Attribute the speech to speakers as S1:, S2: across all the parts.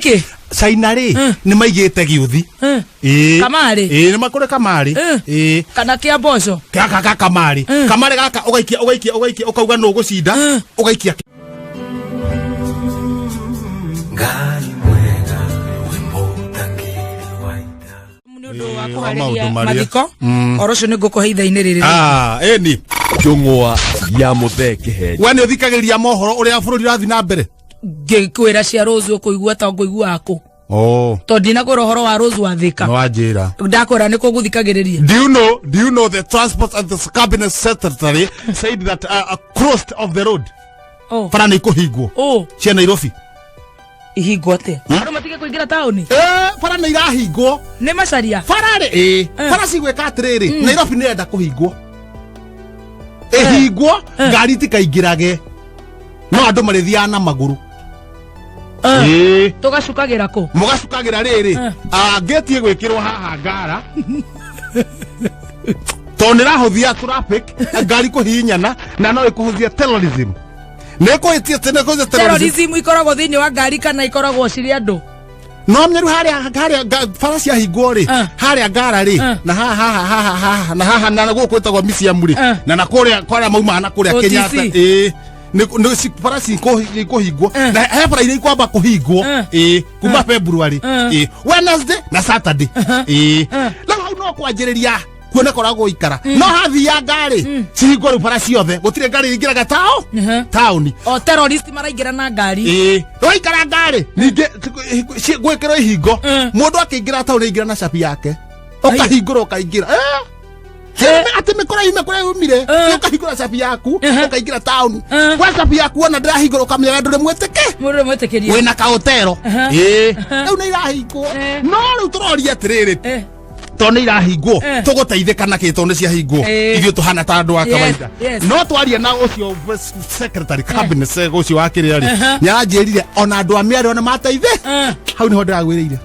S1: Kĩ?
S2: China rĩ, nĩ maigĩte gĩũthi. Ĩĩ.
S1: Kamarĩ?
S2: Ĩĩ, nĩ makũrĩ kamarĩ. Ĩĩ.
S1: Kana kĩa mboco?
S2: Gaka ga kamarĩ. Kamarĩ gaka ũgaikia, ũgaikia, ũgaikia, ũkauga nũ ũgũcinda, ũgaikia.
S3: Ngai mwega wĩ mũtangĩri wa ita.
S1: Nĩ ũndũ wa
S2: Ĩĩ, wa
S1: kũharĩria
S2: maũndũ marĩa.
S1: mathiko oro ũcio nĩ ngũkũhe ithaa-inĩ rĩrĩ.
S2: Ah, ĩni.
S4: Njũng'wa ya Mũthee Kĩhenja.
S2: We nĩ ũthikagĩrĩria mohoro ũrĩa bũrũri ũrathiĩ na mbere?
S1: Ngĩkwĩra cia Rose ũkũigua ta ngũiguaga kũ?
S2: Oh.
S1: Tondũ ndinakwĩra ũhoro wa Rose wa Thĩka.
S2: Nĩ wanjĩra.
S1: Ndakwĩra nĩ kũ ngũthikagĩrĩria.
S2: Do you know the transport and the cabinet secretary said that a crossed of the road
S1: Oh.
S2: bara nĩ ikũhingwo
S1: Oh.
S2: cia Nairobi.
S1: Ihingwo atĩa? Andũ matige kũingĩra taũni?
S2: Eh, bara nĩ irahingwo.
S1: Nĩ macaria?
S2: Bara rĩ, ĩĩ, bara cigwĩka atĩrĩrĩ, Nairobi nĩ ĩrenda kũhingwo. Ĩhingwo, ngari itikaingĩrage. No andũ marĩthiaga na magũrũ. Ĩĩ.
S1: Tũgacukagĩra kũ?
S2: Mũgacukagĩra rĩrĩ, ah, ngĩti ĩgwĩkĩrwo haha ngara. Tondũ nĩ ĩrahũthia traffic, ngari kũhihinyana, na no ĩkũhũthia terrorism. Nĩ ĩkũhĩtia, nĩ ĩkũhũthia terrorism.
S1: Terrorism ikoragwo thĩinĩ wa ngari kana ikoragwo cirĩ andũ?
S2: No mnyaru harĩa harĩa bara ciahingwo rĩ, harĩa ngara rĩ, na haha haha haha haha na haha na gũkũ gwĩtagwo museum rĩ, na na kũrĩa kwarĩa maumaga na kũrĩa
S1: OTC.
S2: Kenyatta, ĩĩ, nĩ bara cikũhingwo, na he bara iria ikwamba kũhingwo, ĩĩ, kuma February, ĩĩ, Wednesday na Saturday, ĩĩ, rĩu hau no kwanjĩrĩria kuona kũrĩa gũikara, no hathia ngari cihingwo rĩu bara ciothe, gũtirĩ ngari ingĩraga tao taũni.
S1: O terrorist maraingĩra na ngari.
S2: Ĩĩ, waikara ngari ningĩ gwĩkĩrwo ihingo, mũndũ akĩingĩra taũni aingĩra na cabi yake, ũkahingũra ũkaingĩra. Atĩ mĩkora yume kũrĩa yumire, ũkahingũra cabi yaku ũkaingĩra taũni kwa cabi yaku, ona ndĩrahingũra ũkamenya we ndũrĩ mwĩtĩke.
S1: Mũndũ mwĩtĩkĩrie.
S2: Wĩna kaũtero. Ĩĩ, rĩu nĩ irahingwo, no rĩu tũroria atĩrĩrĩ, tondũ nĩ irahingwo, tũgũteithĩka na kĩ tondũ nĩ ciahingwo? Ithuĩ tũhana ta andũ a kawaida. No twaria na ũcio secretary cabinet ũcio wa kĩrĩa rĩ, nĩ aranjĩrire ona andũ a mĩarĩro nĩ mateithe. Hau nĩho ndĩragwĩrĩire.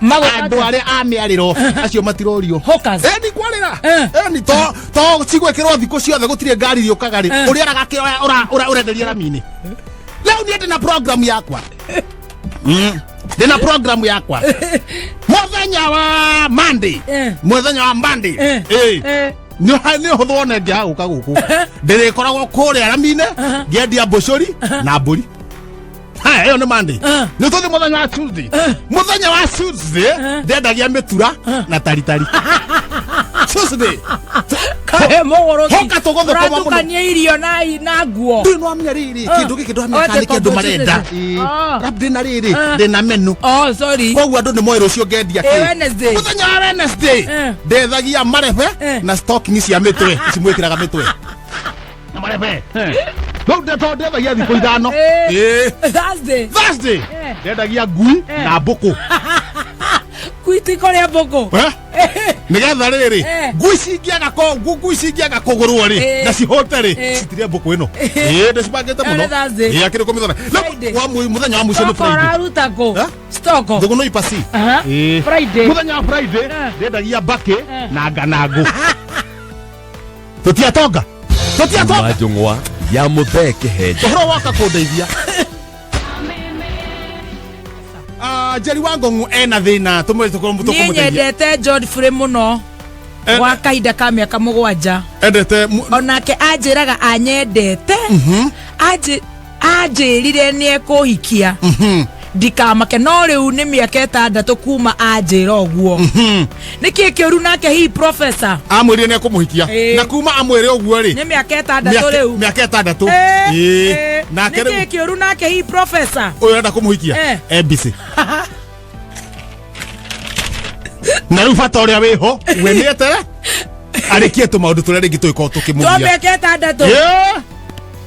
S1: Magwĩka
S2: Andũ
S1: atĩa?
S2: arĩa a mĩarĩro acio matirorio.
S1: Hawkers.
S2: Ĩni kwarĩra, ĩni to cigwĩkĩrwo thikũ ciothe, gũtirĩ ngari rĩũkaga rĩ, ũrĩa aragakĩoya ũrenderia rami-inĩ. Rĩu niĩ ndĩna program yakwa. Ndĩna program yakwa mũthenya wa Monday. Mũthenya wa Monday. Ĩĩ. Nĩ ũhũthũ wone ngĩaga gũka gũkũ, ndĩrĩkoragwo kũrĩa rami-inĩ ngĩendia mbũcũri na mbũri. Haya, ĩyo nĩ Monday. Nĩ tũthiĩ mũthenya wa Tuesday. Mũthenya wa Tuesday ndendagia mĩtura na taritari. Tuesday.
S1: Kahe mũgũrũki.
S2: Hoka tũgũthũkũma mũno.
S1: Ũratukania irio na nguo.
S2: Ndũĩ no amenya rĩrĩ kĩndũ gĩkĩ, ndwamenya kana nĩ kĩndũ marenda.
S1: Ah.
S2: Rab ndĩna rĩrĩ, ndĩna menu.
S1: Oh, sorry.
S2: Koguo andũ nĩ moĩ rũciũ ngendia
S1: Ĩ,
S2: kĩ.
S1: Wednesday.
S2: Mũthenya wa Wednesday ndethagia marebe na stocking cia mĩtwe, ici mwĩkĩraga mĩtwe na marebe. Rĩu tondũ ndethagia thikũ 5. Ĩĩ.
S1: Thursday.
S2: Thursday ndendagia ngui na mbũkũ.
S1: Kwiti kũrĩa mbũkũ.
S2: Eh? Nĩgetha rĩrĩ, ngui cingĩaga ngui cingĩaga kũgũrwo rĩ, na cihote rĩ, citirie mbũkũ ĩno. Ĩĩ, ndĩcibangĩte
S1: Ĩyo
S2: mũno.
S1: nĩ Thursday.
S2: Ĩĩ, akĩrĩ kũmĩthona.
S1: Friday.
S2: Mũthenya wa mũico nĩ
S1: Stoko
S2: Friday.
S1: ũraruta kũ?
S2: Eh?
S1: Stoko.
S2: Thũgũ no ipasi. Ĩĩ.
S1: Friday.
S2: Mũthenya wa Friday ndendagia mbakĩ na nganangũ. Tũtiatonga, tũtiatonga.
S4: Njũng'wa ya Mũthee Kĩhenja.
S2: Ũhoro waka kũndeithia. Ah, Njeri wa Ngong'u ena thĩna, tũmwe
S1: Niĩ
S2: tũkũmũteithia.
S1: nyendete Godfrey mũno gwa kahinda ka mĩaka 7.
S2: Endete
S1: Onake anjĩraga anyendete. Anjĩrire nĩ ekũhikia ndikamake, no rĩu nĩ mĩaka 6 kuma anjĩra ũguo. Nĩ kĩĩ kĩũru nake hihi, professor?
S2: Amwĩrire nĩ ekũmũhikia.
S1: Ĩĩ.
S2: Na kuma amwĩre ũguo rĩ,
S1: Nĩ mĩaka 6 rĩu.
S2: Mĩaka 6. Ĩĩ. Nake
S1: Nĩ
S2: rĩu
S1: kĩĩ kĩũru nake hihi, professor?
S2: Ũyũ ũrenda kũmũhikia e busy, na rĩu bata ũrĩa wĩho we nĩ etere arĩkie tũmaũndũ tũrĩa rĩngĩ tũgĩkorwo
S1: Twa
S2: tũkĩmũgia.
S1: mĩaka 6.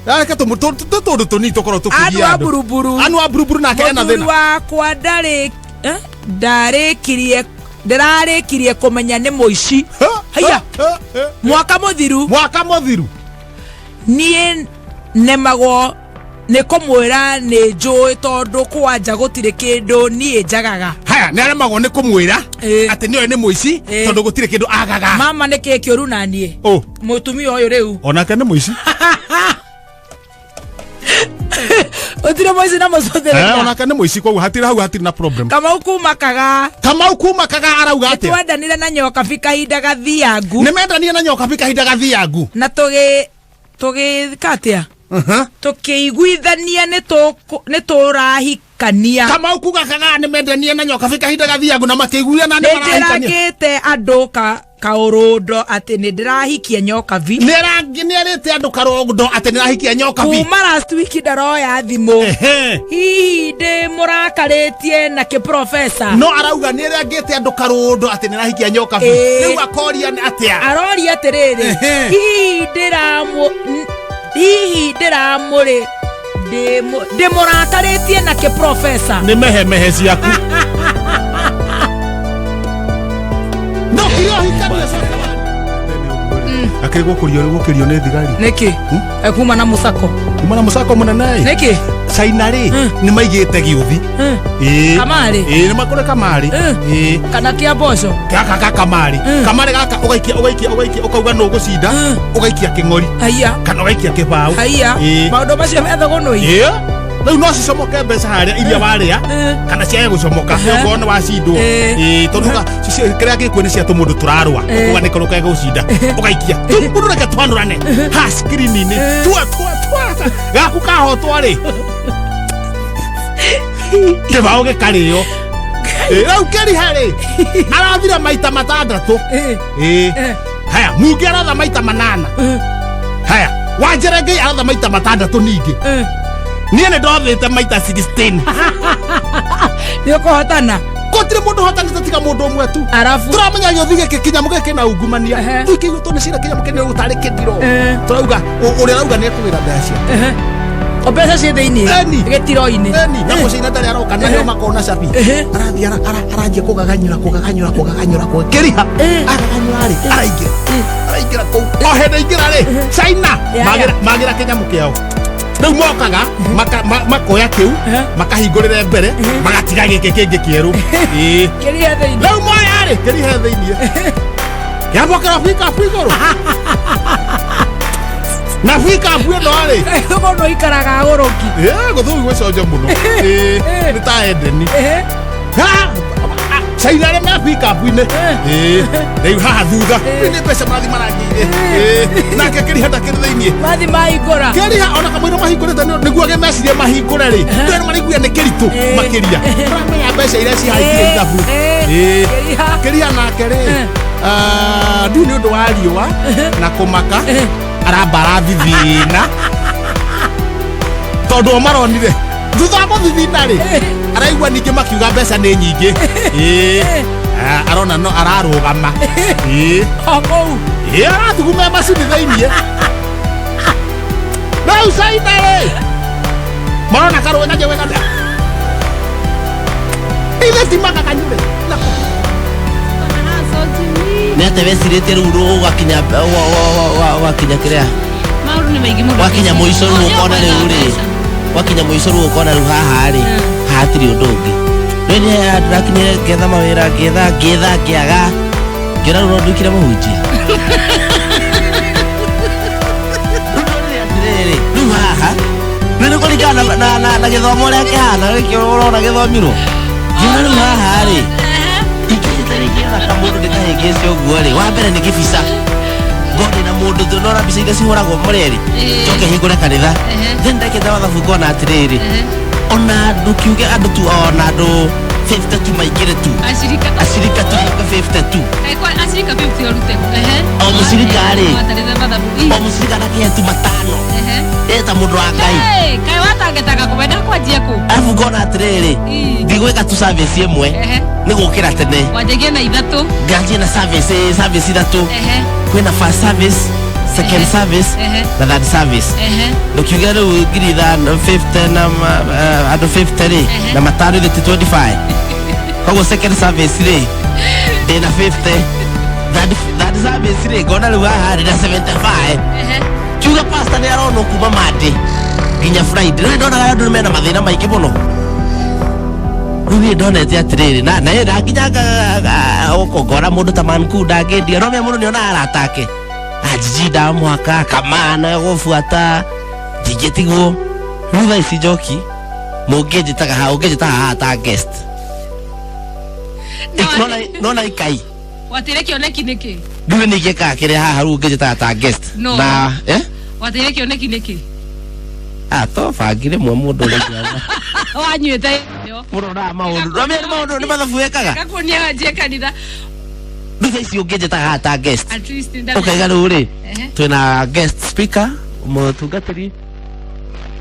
S2: Reke tũndũ tũnini tũkorwo
S1: Anu
S2: tũkĩgia
S1: wa
S2: andũ.
S1: buruburu.
S2: Anu wa buruburu nake ena
S1: Mũthuri
S2: thĩna.
S1: wakwa ndarĩ ndarĩkirie ndĩrarĩkirie kũmenya nĩ mũici. Haiya. Mwaka mũthiru.
S2: Mwaka mũthiru.
S1: Niĩ nemagwo nĩ kũmwĩra nĩ njũĩ, tondũ kwanja gũtirĩ kĩndũ niĩ njagaga.
S2: Haya, nĩ aremagwo nĩ kũmwĩra atĩ nĩoĩ nĩ mũici, tondũ gũtirĩ kĩndũ agaga.
S1: Mama, nĩ kĩĩ kĩũru na niĩ?
S2: Ũ.
S1: Mũtumia ũyũ rĩu.
S2: Onake nĩ mũici.
S1: Ũtirĩ mũici na
S2: Eh,
S1: mũcũthĩrĩria.
S2: Onake nĩ mũici, koguo hatirĩ hau, hatirĩ na problem.
S1: Kamau kuma Kaga.
S2: Kamau kuma Kaga arauga atĩa?
S1: Twendanire na Nyokabi kahinda gathiangu.
S2: Nĩ mendanie na Nyokabi kahinda gathiangu.
S1: Na tũgĩ tũgĩka atĩa? Tũkĩiguithania nĩ tũrahikania.
S2: Kamau kuga Kaga nĩ mendanie na Nyokabi kahinda gathiangu na makĩiguana nĩ
S1: Nĩ
S2: marahikania.
S1: ndĩragĩte andũ ka kaũrũndo atĩ nĩ ndĩrahikia Nyokabi.
S2: Nĩ arĩte andũ karondo atĩ nĩ arahikia Nyokabi.
S1: Kuma last week ndaroya thimũ. Hihi ndĩ mũrakarĩtie na kĩprofesa?
S2: No arauga nĩ arangĩte andũ karũndo atĩ nĩ arahikia Nyokabi. Rĩu akoria nĩ atĩa?
S1: Aroria atĩrĩrĩ, hihi ndĩramũ hihi ndĩramũrĩ ndĩmũrakarĩtie na kĩprofesa?
S2: Nĩ mehemehe ciaku no kire ũhikanie. Akĩrĩ gũkũrio gũkĩrio nĩ thigari.
S1: Nĩkĩ ekuma na mũcako?
S2: Kuma na mũcako mũnene.
S1: Nĩkĩ?
S2: Caina rĩ, nĩ maigĩte gĩũthi. Ĩĩ.
S1: Kamarĩ?
S2: Ĩĩ, nĩ makũrĩ kamarĩ. Ĩĩ.
S1: Kana kĩa mboco?
S2: Gaka ga kamarĩ. Kamarĩ gaka ũgaikia ũgaikia ũgaikia, ũkauga nũ ũgũcinda, ũgaikia kĩng'ori
S1: Haiya.
S2: kana ũgaikia kĩbaũ.
S1: Haiya.
S2: Ĩĩ.
S1: Maũndũ macio methũgũnũi.
S2: Ĩĩ. Rĩu no cicomoke mbeca harĩa iria warĩa kana ciage gũcomoka okorwo nĩ wacindwo. Ĩĩ, tondũ kĩrĩa gĩkuo nĩ cia tũmũndũ tũrarũa, ũkuga nĩ kũrũ kegũcinda, ũgaikia mũndũ, reke twanũrane ha screen-inĩ, tua tua tua, gaku kahotwo rĩ, kĩbaũ gĩkarĩo. Ĩĩ, rĩu kĩriha rĩ, arathire maita 6. Ĩĩ. Haya, mungi aratha maita 8. Haya, Wanjerengei aratha maita 6 ningĩ. Niĩ nĩ ndothĩte maita 16.
S1: Nĩ ũkũhotana.
S2: Gũtirĩ mũndũ hotanĩte tiga mũndũ ũmwe tu.
S1: Arabu.
S2: Tũramenya gĩũthi gĩkĩ kĩnyamũ gĩkĩ na ungumania. Tũikĩigua tondũ cira kĩnyamũ kĩnĩ gũtarĩ kĩndiro. Tũrauga ũrĩa arauga nĩ ekũgĩra mbeca ciake.
S1: O mbeca ciĩ thĩinĩ.
S2: Eni.
S1: Gĩtiro-inĩ.
S2: Eni, na mũcina ndarĩ aroka na nĩo makona cabi. Arathiĩ aranjia kũgaganyũra kũgaganyũra kũgaganyũra kĩriha agaganyũra rĩ, araingĩra araingĩra kũu, o hĩndĩ aingĩra rĩ, China
S1: Ya, ya.
S2: Magĩra kĩnyamũ kĩao. Rĩu mokaga makoya kĩu, makahingũrĩre mbere, magatiga gĩkĩ kĩngĩ kĩerũ. Ĩĩ.
S1: Kĩriha thĩinĩ.
S2: Rĩu moya rĩ, kĩriha thĩinĩ kĩambokera pikapu igũrũ na pikapu ĩno rĩ,
S1: Thũgũnũ ikaraga agũrũki.
S2: Ĩĩ, gũthũi gwĩconja mũno. Ĩĩ, nĩ ta Edeni. Ha! Caina arĩa me pikapu-inĩ. Ĩĩ, rĩu haha thutha rĩu nĩ mbeca mathi marangĩire. Ĩĩ, nake kĩriha ndakĩrĩ thĩiniĩ.
S1: Mathi mahingũra.
S2: Kĩriha ona kamũira mahingũrĩte nĩguo gĩmecirie mahingũre rĩ, ndũĩ nĩ maraigua nĩ kĩritũ makĩria, maramenya mbeca iria cihaicire ithabu. Ĩĩ.
S1: Kĩriha.
S2: Kĩriha nake rĩ, ndiũ nĩ ũndũ wa riũa na kũmaka, aramba arathithina tondũ o maronire thutha wa gũthithina rĩ, araigua ningĩ makiuga mbeca nĩ nyingĩ. Ĩĩ. Ah, arona no ararũgama. Ĩĩ.
S1: O kũu.
S2: Ĩĩ, arathuguma macini thĩiniĩ. Rĩu caina rĩ, marona karũĩ kanjĩ wega ithe ti magaganyũre.
S5: Nĩ atĩ wecirĩtie rĩu ũgakinya wakinya kĩrĩa?
S6: Maũndũ nĩ maingĩ mũno.
S5: Wakinya mũico rĩu
S6: O,
S5: ũkona rĩu rĩ,
S6: mbeca.
S5: Wakinya mũico rĩu ũkona rĩu haha rĩ, hatirĩ ũndũ ũngĩ. Rĩu nĩ ndĩrakinyire ngĩetha mawĩra, ngĩetha ngĩetha ngĩaga, ngĩona rĩu no nduĩkire mũhunjia. Rĩu ndonire atĩrĩrĩ, rĩu haha rĩu nĩ kũringana na gĩthomo ũrĩa kĩhana, gĩkĩ ũrona gĩthomirwo, ngĩona rĩu haha rĩ, ingĩte rĩngĩona kamũndũ ndĩkahĩngĩce ũguo rĩ, wa mbere nĩ kĩbica ngone na mũndũ nona mbica iria cihũragwo mũrĩ erĩ, njoke hingũre kanitha. Then ndekĩte mathabu ngona atĩrĩrĩ, ona andũ kiuge andũ tu, ona andũ 50 tu maingĩre tu.
S6: Acirika.
S5: Acirika tu 50 tu.
S6: Acirika 50 ũrute.
S5: O mũcirika rĩ.
S6: Watarĩte mathabu.
S5: O mũcirika nakĩhe tu 5. Eta mũndũ wa Ngai.
S6: Hey, kaĩ watangetaga kũmenda kwanjia kũ?
S5: Arabu ngona atĩrĩrĩ, ndigwĩka tu service ĩmwe, nĩ gũkĩra tene.
S6: Wanjagia na 3.
S5: Nganjie na service 3. Kwĩna first service, second service na third service. Ndũkiuge rĩu 5,000 50 na andũ 50 rĩ, na 5 ithe ti 25, koguo second service rĩ ndĩna 50, third service rĩ ngona rĩu haha ndĩna 75. Kiuga pastor nĩ aronwo kuma Monday nginya Friday. Rĩu ndonaga andũ mena mathĩna maingĩ mũno. Rĩu niĩ ndonete atĩrĩrĩ, na ĩ nginya gũkũ ngona mũndũ ta Manku ndangĩndia no mĩa mũndũ nĩonaga arata ake ajiji ndamũhaka kamana gũbuata ndingĩtigwo. Rĩu thaa ici njoki mũngĩnjĩtaga haha ũngĩnjĩtaga haha ta guest. Nona ikai.
S6: Watire kĩoneki nĩkĩ?
S5: Ndiũĩ nĩ ingĩkaga kĩrĩa haha rĩu ũngĩnjĩtaga ta guest.
S6: No.
S5: Na eh?
S6: Watire kĩoneki nĩkĩ?
S5: Ah, to bangi rĩmwe mũndũ ũrĩa
S6: Wanyuĩte yo.
S5: mũndũ onaga maũndũ. No mĩeri maũndũ nĩ mathabu wekaga.
S6: Gakuonia wanjie kanitha.
S5: Rĩu thaa ici ũngĩnjĩtaga haha ta guest.
S6: At least
S5: Ũkaiga rĩu rĩ
S6: Ehe.
S5: twĩna guest speaker mũtungatĩri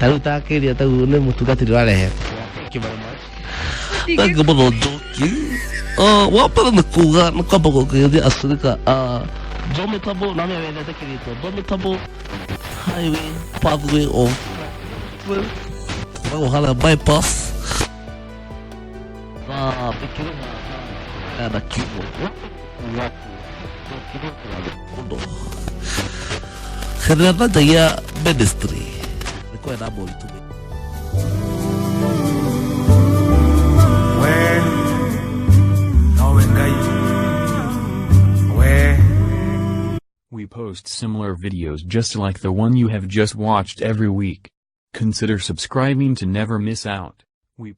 S5: ta rĩu ta kĩrĩa ta rĩu nĩ mũtungatĩri ũrarehe. Thank you very much. Thank you mũno Njoki. Wa mbere nĩ kuga nĩ kwamba gũkĩgeria acirika Domitable na nĩwe wendete kĩrĩtwa Domitable Highway Pathway of tũkoragwo harĩa bypass na mĩkĩro na kiugo ũndũ hĩndĩ ĩrĩa ndanjagia ministry nĩ kwarĩ na moritũ maingĩ.
S3: We nowe Ngai we.
S7: We post similar videos just like the one you have just watched every week. Consider subscribing to never miss out. We